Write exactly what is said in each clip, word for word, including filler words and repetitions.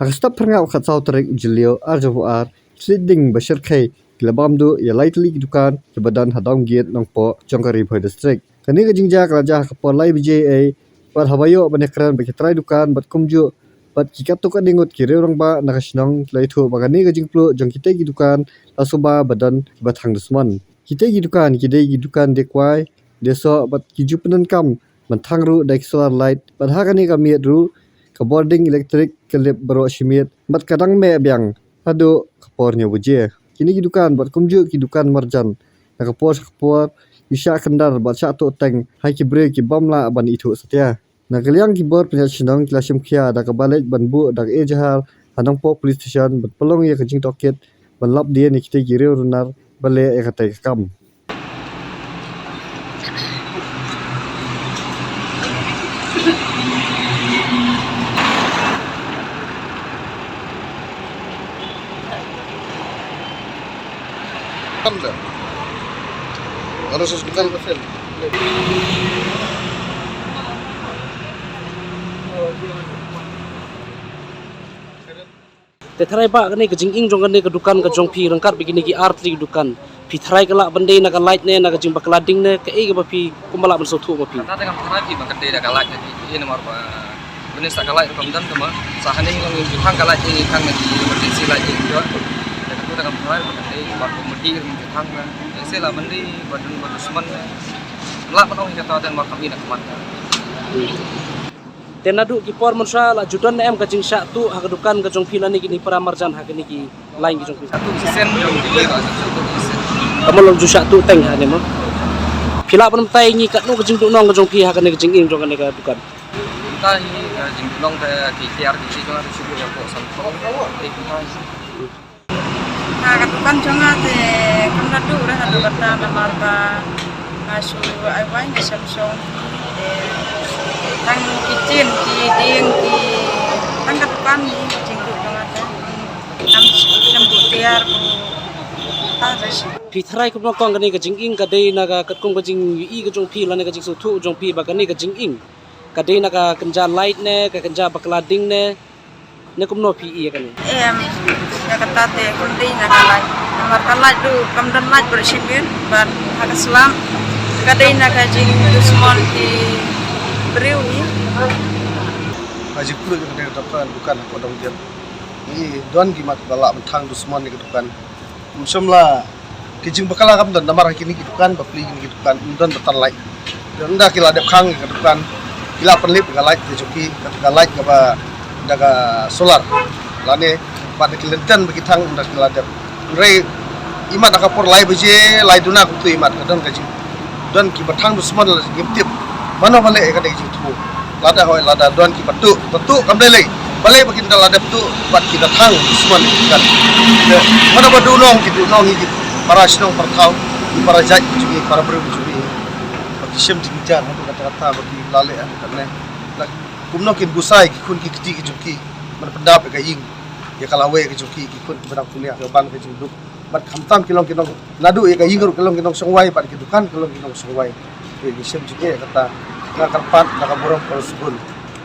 Ha ka step phyrnga u khatsaw tarik u Jylliew ar hajar arphew ar, ki thylliej ding ba shyrkhei ki la bam duh ïa lai tylli ki dukan kiba don ha Dawmgit Nongpoh jong ka Ri Bhoi District. Kane ka jingjia ka la jia ha ka por lai baje ei, bad haba ïoh ban ïakren bad ki trai dukan bad kumjuh bad ki katto katne ngut ki riew rangbah na ka shnong, ki la ïathuh ba kane ka jingpluh jong kitei ki dukan la suba ba don kiba thang dusmon. Kitei ki dukan ki dei ki dukan dieng kwai, dieng soh bad ki ju pyndonkam ban thang ruh da ki solar light, bad ha kane ka miet ruh ka bording elektrik ka lip baroh shi miet bad ka dang meh biang haduh ka por hynñiew baje. Kine ki dukan bad kumjuh ki dukan marjan na ka por sha ka por ki shah kyndar bad shah tuh teng ha ki briew ki bym lah ban ithuh satia. Na ka liang ki bor pynïaid shnong ki la shim khia da kaba leit ban buh da ka ejahar ha Nongpoh Police Station ban pynlong ïa ka jingtohkit ban lap dien ïa kitei ki riew runar ba leh ïa katei ka kam. Kam da. Harus harus kita level. Te tharai ba kane ka jinging jong kane ka dukan ka jong phi ryngkat bad kine ki ar tylli ki dukan, phi tharai ka lah ban dei na ka light ne na ka jingbakla ding ne, kaei kaba phi kumba lah ban sngewthuh ma phi? Kata te ngam tharai phi ba ka dei na ka light ne, phi, phi, namar ba Bynta sa ka light ruh kam don kama. Sa hangne ngi ju thang ka light, ngi thang na ki emergency light ngi ju. Te ka tu da kam tharai ba ka dei ba committee ruh ngi ju thang na. Te se la mandi ba dun ba dusman na. La ban ong hi kata te namar kam ina khmat. Te naduh ki por mynshuwa la ju don em ka jingshah tuh ha ka dukan ka jong phi lane kine para marjan ha kine ki line ki jong phi? Shah tuh shisien jong ki ba shah tuh shisien. Ka mut la ju shah tuh teng ha ne mo. Phi lah ban batai ngi katno ka jingduhnong ka jong phi ha kane ka jinging jong kane ka dukan? Mynta hi, eh, jingduhnong te ki tiar ki chi jong ka shu buh ïa ka sanphew. Te mynta hi. Ha ka dukan jong nga te kam da duh re ha dukan ta namar ba nga shu ai wai nga shem shong. Te tang kitchen ki dieng ki tang ka dukan hi ka jingduh jong nga te. Ngam shem buh tiar buh ta re. Phi tharai kumno kong kane ka jinging ka dei na ka katkum ka jingïohi ka jong phi lane ka jingsngewthuh jong phi ba kane ka jinging ka dei na ka kynja light ne, ka kynja bakla ding ne, ne kumno phi ïohi ïa kane? Em, ïa kata te kam dei na ka light. Namar ka light ruh kam don light baroh shi miet, bad ha ka slap ka dei na ka jingdusmon ki briew hi. Ka jingpluh ïa kane ka dukan, dukan ha Dawmgit. Ngi don ki mat ba lah ban thang dusmon ïa ka dukan. Ym shym la ki jingbakla kam don namar ha kine ki dukan bapli kine ki dukan ym don ba tar light. Ynda ki la dep khang ïa ka dukan ki la pynlip ïa ka light ka jong ki, ka, ka light kaba da ka solar. Lane bad da ki lantern ba ki thang ynda ki la dep. Hynrei imat ha ka por lai baje, lai duna kumtu imat ka don ka jing Don kiba thang dusmon la ngim tip mano ba leh ïa kane ka jingthmu. Lada hoi lada don kiba tuh, ba tuh kam lei lei. Balei ba kin da la dep tuh bad ki da thang dusmon ïa ki kan. Te mano ba duhnong ki duhnong ïa ki para shnong para thaw, ki para jait ki jong ngi, para briew ki jong ngi. Ba ki shem jingjar haduh katta katta ba ki la leh haduh katne. La kumno kin busai ki khun ki kti ki jong ki. Man pyndap ïa ka ïing ïa ka lawei ka jong ki, ki khun kiba dang pule ïa ka ban ka jingduk. Bad khamtam ki long ki nong naduh ïa ka ïing ruh ki long ki nongshong wai bad ki dukan ki long ki nongshong wai. Te ngi shem jingeh kata nga kyrpad na ka burom ka sbun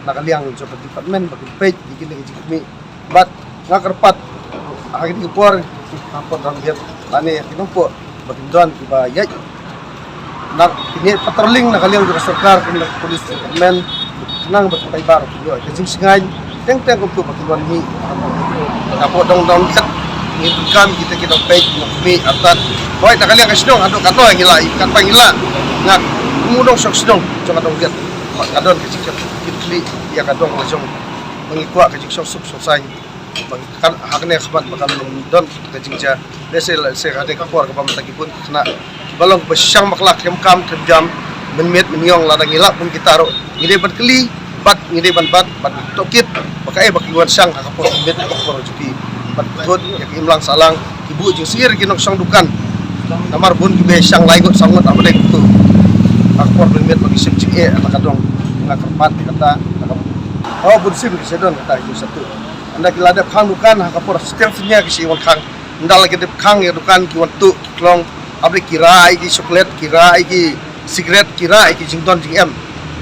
na ka liang jong ka department ba kin peit ïa kine ki jingkhmih. Bad nga kyrpad ha kine ki por ha por dang biang lane ïa ki nongpoh ba kin don kiba ïaid na kine patrolling na ka liang jong ka sorkar kum na ka police department. Khnang ba ki paidbah ki ïoh ka jingsngewsih teng teng kumtu ba kin wan mih. Hapoh dong dong kat ngi donkam kita ki nongpeit nongkhmih artat. Hoi na ka liang ka shnong haduh katno ngi lah, katba ngi lah. Nga kum u nongshong shnong jong ka Dawmgit. Ka don ka jingkit kit khlieh ïa ka dong ka jong ba ngi kwah ka jingshong suk shong saiñ. Ba kan ha kane ka khmat ba kan don ka jingjia. Lehse lehse ha kane ka por kaba mynta ki bun ki khynnah kiba long kiba shang bakla khlem kam khlem jam mynmiet mynñiong lada ngi lap kum kita ruh ngi dei ban kylli bad ngi dei ban bat bad tohkit ba kaei ba ki wan shang ha ka por mynmiet ha ka por jong ki bad thut ïa ki imlang sahlang ki buh jingsyier ki nongshong dukan. Namar bun kiba shang lai ngut saw ngut ha ba dei kumtu ha ka por mynmiet ba ki shem jingeh ha ka dong. Nga kyrpad ïa kata ha ka, oh, bun sim ki sha don kata ki sha tuh. Ynda ki la dep khang dukan ha ka por stem synñia ki shu wan khang. Ynda la ki dep khang ïa dukan ki wan tuh ki klong. Haba ki rah ïa ki chocolate, ki rah ïa ki cigarette, ki rah ïa ki jingdon jingem.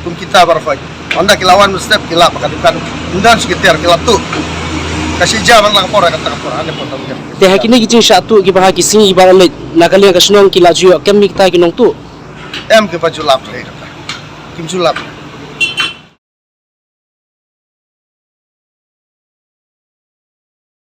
Kum kita baroh khoit. Ynda ki la wan mynstep ki lap ha ka dukan. Ynda shu ki ter ki la tuh. Ka shi ja ban lang por kata ka por, ane por tam kem. Te ha kine ki jingshah tuh kiba ha ki sngi kiba la leit na ka liang ka shnong ki la ju ïoh kem ïa kita ki nongtuh? Em, kiba ju lap re kata. Kim ju lap.